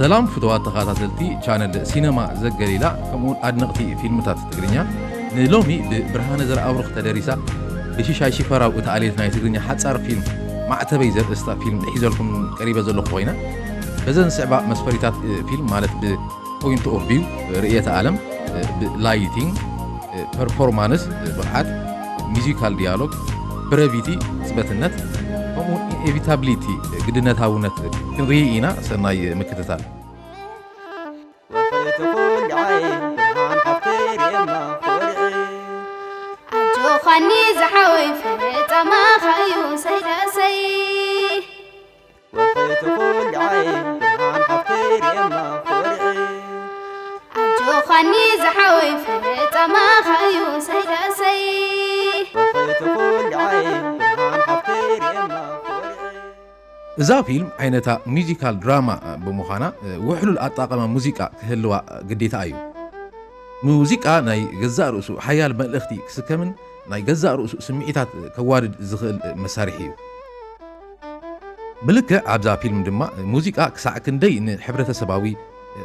ሰላም ፍቱዋት ተኸታተልቲ ቻነል ሲነማ ዘገሊላ፣ ከምኡውን ኣድነቕቲ ፊልምታት ትግርኛ። ንሎሚ ብብርሃነ ዘርኣብሩኽ ተደሪሳ፣ ብሽሻይ ሽፈራው እተኣልየት ናይ ትግርኛ ሓጻር ፊልም ማዕተበይ ዘርእስታ ፊልም ሒዘልኩም ቀሪበ ዘለኹ ኮይና፣ በዘን ዝስዕባ መስፈሪታት ፊልም ማለት ብ point of view፣ ርእየተ ዓለም፣ ብላይቲንግ፣ ፐርፎርማንስ፣ ብቕዓት፣ ሚዚካል ዲያሎግ፣ ብረቪቲ፣ ቅጽበትነት፣ ከምኡ ኢንኤቪታብሊቲ፣ ግድነታውነት ክንርኢ ኢና። ሰናይ ምክትታል። ወፈይትኹን ደዓይ ብርሃን ሃብተይ ርእየማ ኮርዒ ኣጆኻኒ ዝሓወይ ፈጸማኻዩ ሰይዳሰይ ወፈይትኹን ደዓይ ብርሃን ሃብተይ ርእየማ ኮርዒ ኣጆኻኒ ዝሓወይ ፈጸማኻዩ ሰይዳሰይ ወፈይትኹን ደዓይ ብርሃን ሃብተይ ርእየማ ኮርዒ እዛ ፊልም ዓይነታ ሚዚካል ድራማ ብምዃና፣ ውሕሉል ኣጣቐማ ሙዚቃ ክህልዋ ግዴታ እዩ። ሙዚቃ ናይ ገዛእ ርእሱ ሓያል መልእኽቲ ክስከምን ናይ ገዛእ ርእሱ ስምዒታት ከዋድድ ዝኽእል መሳርሒ እዩ። ብልክዕ ኣብዛ ፊልም ድማ ሙዚቃ ክሳዕ ክንደይ ንሕብረተሰባዊ፣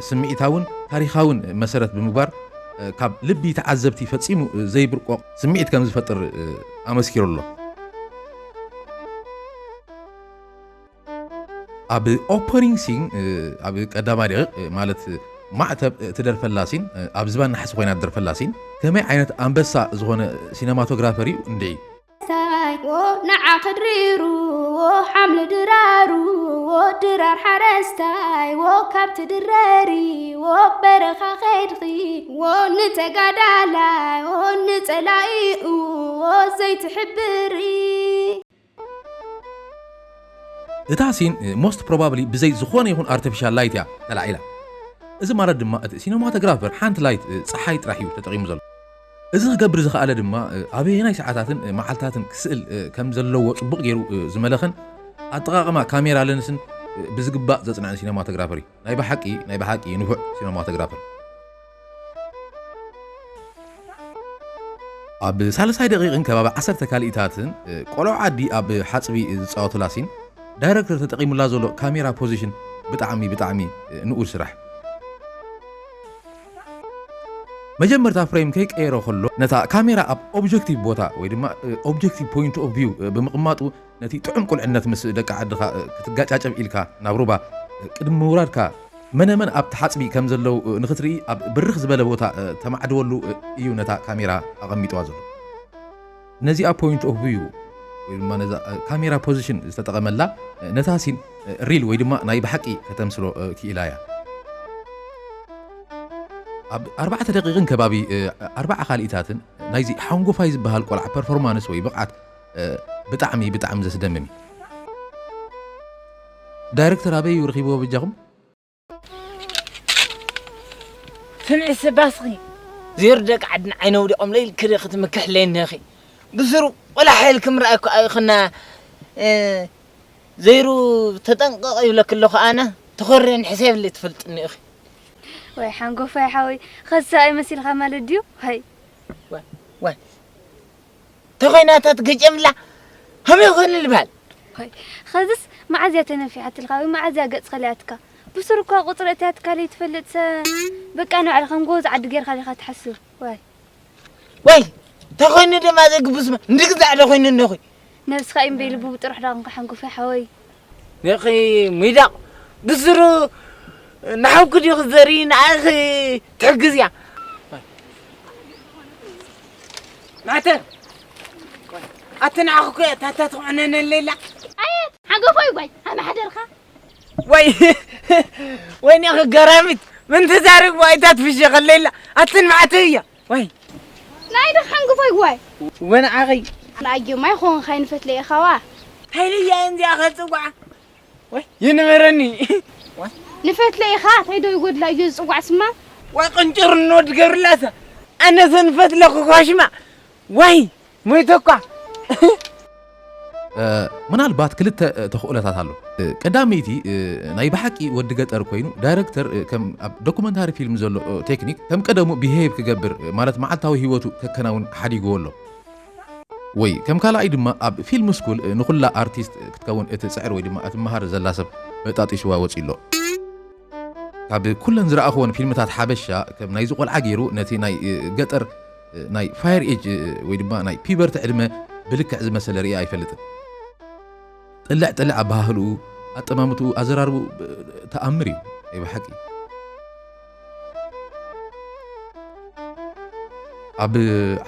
ስምዒታውን ታሪኻውን መሰረት ብምግባር፣ ካብ ልቢ ተዓዘብቲ ፈጺሙ ዘይብርቆቕ ስምዒት ከም ዝፈጥር ኣመስኪሩ ኣሎ። ኣብ ኦፐኒንግ ሲን፣ ኣብ ቀዳማይ ደቂቕ ማለት ማዕተብ ትደርፈላ ሲን፣ ኣብ ዝባን ናሕሲ ኮይና ትደርፈላ ሲን፣ ከመይ ዓይነት ኣንበሳ ዝኾነ ሲነማቶግራፈር እዩ እንድዒ። ስታይ ዎ ንዓ ክድሪሩ ዎ ሓምሊ ድራሩ ዎ ድራር ሓረስታይ ዎ ካብቲ ድረሪ ዎ በረኻ ከድኺ ዎ ንተጋዳላይ ዎ ንጸላኢኡ ዎ ዘይትሕብሪ እታ ሲን ሞስት ፕሮባብሊ ብዘይ ዝኾነ ይኹን ኣርቲፊሻል ላይት እያ ተላዒላ። እዚ ማለት ድማ እቲ ሲነማቶግራፈር ሓንቲ ላይት፣ ጸሓይ፣ ጥራሕ እዩ ተጠቒሙ ዘሎ። እዚ ክገብር ዝኸኣለ ድማ ኣበየናይ ሰዓታትን መዓልታትን ክስእል ከም ዘለዎ ጽቡቕ ገይሩ ዝመለኸን ኣጠቓቕማ ካሜራ ለንስን ብዝግባእ ዘጽንዐን ሲነማቶግራፈር እዩ። ናይ ብሓቂ ናይ ብሓቂ ንፉዕ ሲነማቶግራፈር። ኣብ ሳልሳይ ደቂቕን ከባቢ ዓሰርተ ካልኢታትን ቆልዑ ዓዲ ኣብ ሓፅቢ ዝፃወቱላ ሲን ዳይረክተር ተጠቒሙላ ዘሎ ካሜራ ፖዚሽን ብጣዕሚ ብጣዕሚ ንኡድ ስራሕ። መጀመርታ ፍሬም ከይቀየሮ ከሎ ነታ ካሜራ ኣብ ኦብጀክቲቭ ቦታ ወይ ድማ ኦብጀክቲቭ ፖይንት ኦፍ ቪው ብምቕማጡ ነቲ ጥዑም ቁልዕነት ምስ ደቂ ዓድኻ ክትጋጫጨብ ኢልካ ናብ ሩባ ቅድሚ ምውራድካ መነመን ኣብቲ ሓፅቢ ከም ዘለዉ ንኽትርኢ ኣብ ብርኽ ዝበለ ቦታ ተማዕድወሉ እዩ ነታ ካሜራ ኣቐሚጥዋ ዘሎ። ነዚኣ ፖይንት ኦፍ ቪው ወይ ድማ ነዛ ካሜራ ፖዚሽን ዝተጠቐመላ ነታ ሲን ሪል ወይ ድማ ናይ ብሓቂ ከተምስሎ ክኢላ እያ። ኣብ ኣርባዕተ ደቂቕን ከባቢ ኣርባዓ ካልኢታትን ናይዚ ሓንጎፋይ ዝበሃል ቆልዓ ፐርፎርማንስ ወይ ብቕዓት ብጣዕሚ ብጣዕሚ ዘስደምም እዩ። ዳይረክተር ኣበይ እዩ ረኺብዎ በጃኹም? ስምዒ ስባስኺ ዜሩ ደቂ ዓድና ዓይነ ውዲቖም ለይል ክሪ ክትምክሕለይ እኒኺ ብስሩ ቆላሕ ኢልክም ረኣይኩ ኣይኽና ዘይሩ ተጠንቀቕ ይብለክ ኣለኹ ኣነ ተኾርየን ሕሰብለይ ትፈልጥኒ ኢኺ ወይ ሓንጎፋይ ሓወይ ኸሳ ኣይመሲልካ ማለት ድዩ? ሃይ ወይ ተኾይናታት ገጨምላ ከመይ ኾነ ልባል ኸዝስ መዓዝያ ተነፊሓትልካ ወይ መዓዝያ ገጽ ከሊኣትካ ብሱር እኳ ቁጽሪ እትያትካ ለይትፈልጥ ሰ በቃ ንባዕልኻ ንጎዝ ዓዲ ጌርካ ዲኻ ትሓስብ ወይ ወይ ተኾይኑ ድማ ዘግቡስማ እንድግዛዕ ዶ ኾይኑ እነኹ ነብስኻ እምበይ ልቡ ብጥሩሕ ዳቕንካ ሓንኩፊ ሓወይ ነኺ ሚዳቕ ብስሩ ንሓውክ ድዩ ክዘሪ ንኣኺ ትሕግዝ እያ ማዕተ ኣቲ ንዓኹ እኮ እያ ታታ ትቑዕነነ ሌላ ኣየት ሓገፎይ ጓይ ኣመሓደርካ ወይ ወይ ንኣኺ ገራሚት ምን ትዛረብ ዋይታት ፍሸኸ ሌላ ኣትን ማዕተ እያ ወይ ናይ ዶ ሓንገፎይ ጓይ ወንዓኺ ንኣየማይ ኾንኻይ ንፈትለ ኢኻዋ ሃይልያ እንዚኣ ኸፅዋዓ ወይ ይንበረኒ ንፈትለ ኢኻ እንታይ ዶ ይጎድላ እዩ ዝፅዋዕ ስማ ወይ ቅንጭር እንወድ ገብርላሰ ኣነሰ ንፈትለ ክኳሽማ ወይ ሞይተኳ ምናልባት ክልተ ተኽእሎታት ኣሎ። ቀዳመይቲ ናይ ብሓቂ ወዲ ገጠር ኮይኑ ዳይረክተር ከም ኣብ ዶኩመንታሪ ፊልም ዘሎ ቴክኒክ ከም ቀደሙ ቢሄቭ ክገብር ማለት መዓልታዊ ህይወቱ ከከናውን ሓዲግዎ ኣሎ። ወይ ከም ካልኣይ ድማ ኣብ ፊልም ስኩል ንኹላ ኣርቲስት ክትከውን እትጽዕር ወይ ድማ እትመሃር ዘላ ሰብ በጣጢስዋ ወጺ ኣሎ። ካብ ኩለን ዝረኣኽወን ፊልምታት ሓበሻ፣ ከም ናይዚ ቆልዓ ገይሩ ነቲ ናይ፣ እ፣ ገጠር፣ እ፣ ናይ ፋየር ኤጅ፣ እ፣ ወይ ድማ ናይ ፒበርቲ ዕድመ ብልክዕ ዝመሰለ ርእየ ኣይፈልጥን። ጥልዕ ጥልዕ ኣበሃህልኡ፣ ኣጠማምትኡ፣ ኣዘራርብኡ፣ እ፣ ተኣምር እዩ ናይ ብሓቂ። ኣብ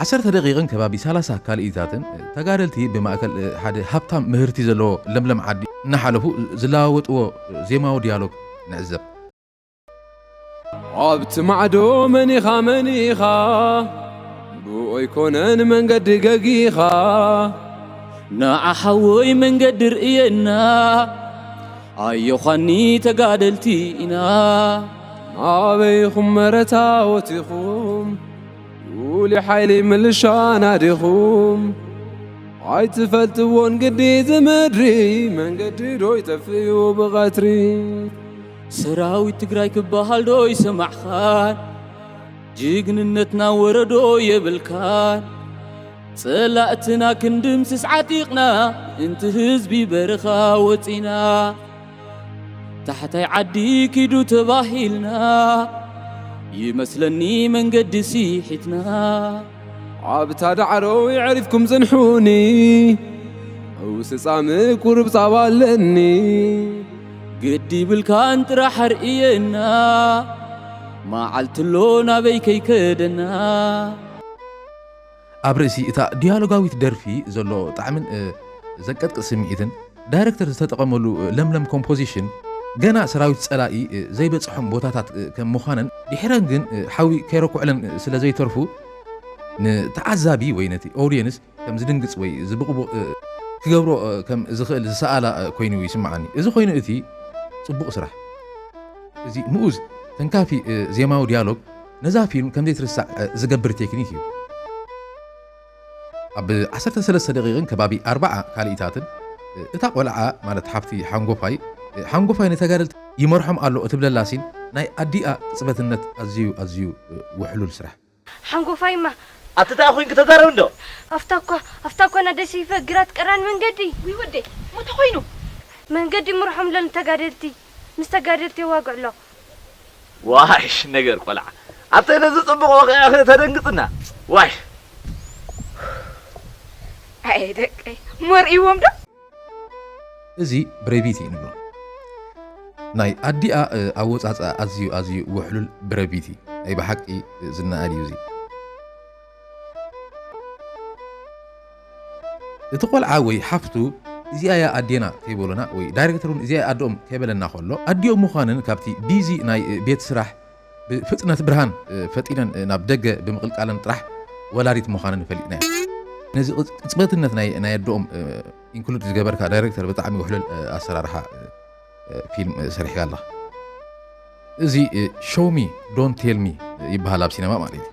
ዓሰርተ ደቂቕን ከባቢ ሰላሳ ካልኢታትን፣ ተጋደልቲ ብማእከል ሓደ ሃብታም ምህርቲ ዘለዎ ለምለም ዓዲ እናሓለፉ ዝለዋወጥዎ ዜማዊ ዲያሎግ ንዕዘብ። ኣብቲ ማዕዶ መኒኻ መኒኻ፣ ብኡ ኣይኮነን መንገዲ ገጊኻ። ንዓ ሓወይ መንገዲ ርእየና፣ ኣዮዃኒ ተጋደልቲ ኢና። ኣበይኹም መረታዎት ኢኹም፣ ፍሉይ ሓይሊ ምልሻና ዲኹም? ኣይትፈልጥዎን ግዲ ዝምድሪ፣ መንገዲ ዶ ይጠፍእ እዩ ብቐትሪ? ሰራዊት ትግራይ ክበሃል ዶ ይሰማዕኻን? ጅግንነትና ወረዶ የብልካን። ጸላእትና ክንድምስስ ዓጢቕና፣ ምእንቲ ህዝቢ በረኻ ወጺና። ታሕታይ ዓዲ ኪዱ ተባሂልና፣ ይመስለኒ መንገዲ ሲሒትና። ኣብታ ዳዕሮ የዕሪፍኩም ጽንሑኒ፣ ውስጻም ቁሩብ ጻባ ኣለኒ። ግዲ ይብልካን ጥራሕ ኣርእየና፣ መዓልቲ ኣሎ ናበይ ከይከደና። ኣብ ርእሲ እታ ዲያሎጋዊት ደርፊ ዘሎ ጣዕምን፣ እ፣ ዘንቀጥቅጥ ስምዒትን፣ ዳይረክተር ዝተጠቐመሉ፣ እ፣ ለምለም ኮምፖዚሽን፣ ገና ሰራዊት ጸላኢ፣ እ፣ ዘይበጽሖም ቦታታት፣ እ፣ ከም ምዃነን፣ ድሒረን ግን፣ እ፣ ሓዊ ከይረኩዕለን፣ እ፣ ስለ ዘይተርፉ፣ ንተዓዛቢ ወይ ነቲ ኦድየንስ ከም ዝድንግጽ ወይ ዝብቕቡቕ፣ እ፣ ክገብሮ፣ እ፣ ከም ዝኽእል ዝሰኣላ፣ እ፣ ኮይኑ ይስምዓኒ። እዚ ኮይኑ እቲ ጽቡቕ ስራሕ፣ እዚ ምኡዝ ተንካፊ፣ እ፣ ዜማዊ ዲያሎግ ነዛ ፊልም ከም ዘይትርሳዕ፣ እ፣ ዝገብር ቴክኒክ እዩ። ኣብ ዓሰርተ ሰለስተ ደቂቕን ከባቢ ኣርባዓ ካልኢታትን፣ እ፣ እታ ቆልዓ፣ ማለት ሓፍቲ ሓንጎፋይ፣ እ፣ ሓንጎፋይ ንተጋደልቲ ይመርሖም ኣሎ እትብለላ ሲን ናይ ኣዲኣ ቅጽበትነት ኣዝዩ፣ ኣዝዩ፣ እ፣ ውሕሉል ስራሕ። ሓንጎፋይማ ኣብቲ እንታይ ኮይንኪ ተዛረቢ እንዶ? ኣፍታ እኳ፣ ኣፍታ እኳ ናደ ሰይፈ ግራት ቀራን መንገዲ። ውይ ወደይ፣ ሞተ ኮይኑ። መንገዲ ምርሖም ለን ተጋደልቲ፣ ምስ ተጋደልቲ የዋግዕ ኣሎ። ዋይሽ ነገር ቆልዓ። ኣብተ ነዚ ጽቡቕ ወቕዒ ተደንግጽና። ዋይ። ኣይ ደቀይ፣ መርኢዎም ዶ? እዚ ብሬቪቲ ንብሎ። ናይ ኣዲኣ፣ እ፣ ኣወጻጽኣ ኣዝዩ፣ ኣዝዩ ውሕሉል ብሬቪቲ። ናይ ብሓቂ ዝነኣድ እዩ እዚ። እቲ ቆልዓ ወይ ሓፍቱ እዚኣ እያ ኣዴና ከይበሉና ወይ ዳይሬክተር እውን እዚኣ እያ ኣደኦም ከይበለና ከሎ፣ ኣዲኦም ምዃነን ካብቲ ቢዚ ናይ፣ እ፣ ቤት ስራሕ ብፍጥነት ብርሃን፣ እ፣ ፈጢነን፣ እ፣ ናብ ደገ ብምቕልቃለን ጥራሕ ወላዲት ምዃነን ፈሊጥናዮ። ነዚ ቅጽ-፣ ቅጽበትነት ናይ፣ ናይ ኣደኦም፣ እ፣ ኢንክሉድ ዝገበርካ ዳይሬክተር ብጣዕሚ ውሕሉል፣ እ፣ ኣሰራርሓ፣ እ፣ እ፣ ፊልም፣ እ፣ ሰሪሕካ ኣለኻ። እዚ፣ እ፣ ሾው ሚ ዶንት ቴል ሚ ይበሃል ኣብ ሲነማ ማለት እዩ።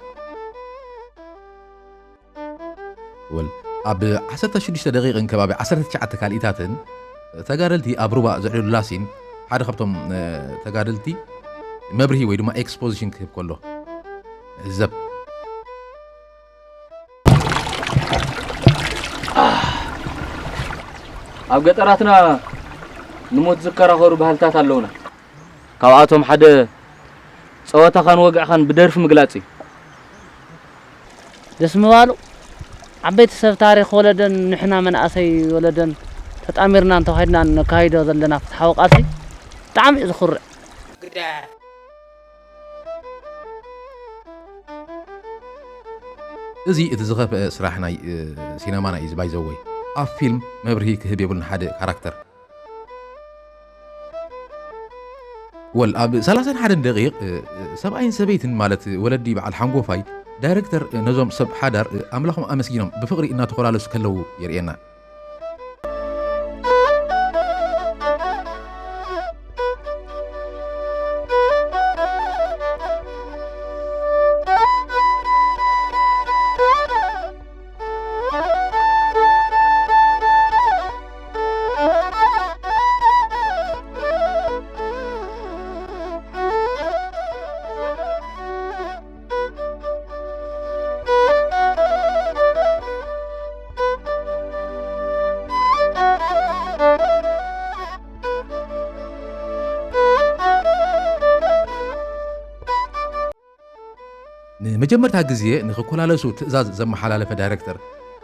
ወል ኣብ ዓሰርተ ሽዱሽተ ደቂቕን ከባቢ ዓሰርተ ትሽዓተ ካልኢታትን ተጋደልቲ ኣብ ሩባ ዘዕልሉላ ሲን ሓደ ካብቶም፣ እ፣ ተጋደልቲ መብርሂ ወይ ድማ ኤክስፖዚሽን ክህብ ከሎ ንዕዘብ። ኣብ ገጠራትና ንሞት ዝከራኸሩ ባህልታት ኣለውና። ካብኣቶም ሓደ ጸወታኻን ወግዕኻን ብደርፊ ምግላጽ እዩ። ደስ ምባሉ ዓበይቲ ሰብ ታሪኽ ወለደን ንሕና መናእሰይ ወለደን ተጣሚርናን ተዋሂድናን ነካይዶ ዘለና ፍትሓዊ ቃልሲ ብጣዕሚ እዩ ዝኹርዕ። እዚ እቲ ዝኸፍአ ስራሕ ናይ፣ እ፣ ሲነማና እዩ፣ ባይ ዘ ወይ። ኣብ ፊልም መብርሂ ክህብ የብሉን ሓደ ካራክተር። ወል ኣብ ሰላሳን ሓደን ደቂቕ፣ እ፣ እ፣ ሰብኣይን ሰበይትን ማለት ወለዲ በዓል ሓንጎፋይ ዳይረክተር፣ እ፣ ነዞም ሰብ ሓዳር፣ እ፣ ኣምላኾም ኣመስጊኖም ብፍቕሪ እናተኾላለሱ ከለዉ የርእየና። መጀመርታ ግዜ ንክኮላለሱ ትእዛዝ ዘመሓላለፈ ዳይረክተር፣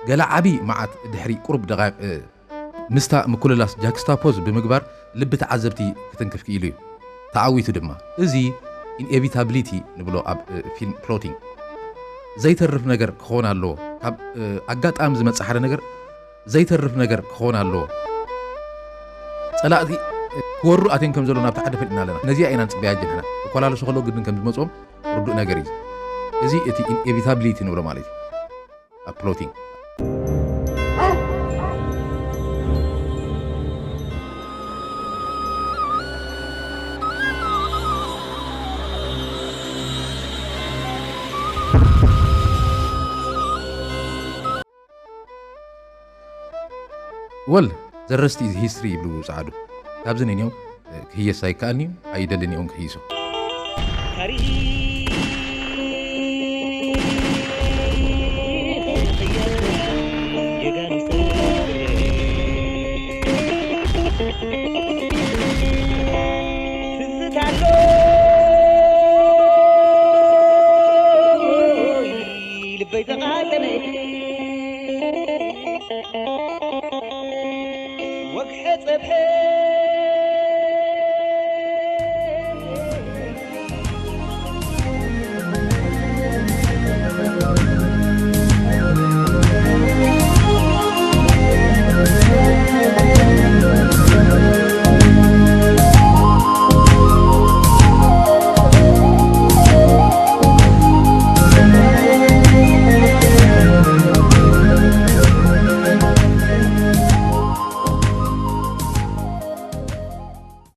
ገለ ዓቢ መዓት ድሕሪ ቁሩብ ደቓይቕ፣ እ፣ ምስታ ምኩልላስ ጃክስታፖዝ ብምግባር ልቢ ተዓዘብቲ ክትንክፍ ክኢሉ እዩ። ተዓዊቱ ድማ። እዚ ኢንኤቪታብሊቲ ንብሎ ኣብ፣ እ፣ ፊልም ፕሎቲንግ። ዘይተርፍ ነገር ክኸውን ኣለዎ። ካብ፣ እ፣ ኣጋጣሚ ዝመጽእ ሓደ ነገር ዘይተርፍ ነገር ክኸውን ኣለዎ። ጸላእቲ ክወሩ ኣትዮም ከም ዘለዉ ናብቲ ዓዲ ፈሊጥና ኣለና። ነዚኣ ኢና ንጽበያ ጀንሕና። ክኮላለሱ ከለዉ ግድን ከም ዝመጽኦም ርዱእ ነገር እዩ። እዚ እቲ ኢንኤቪታብሊቲ ንብሎ ማለት እዩ። ኣብ ፕሎቲንግ። ወል ዘረስቲ ኢዝ ሂስትሪ ይብሉ ጸዓዱ። ካብዚ ንንዮም ክህየስ ኣይከኣልንዩ ኣይደልን እውን ክህይሶ። ትዝታሎ ልበይ ተቓጠለ ወግሐ ጸብሐ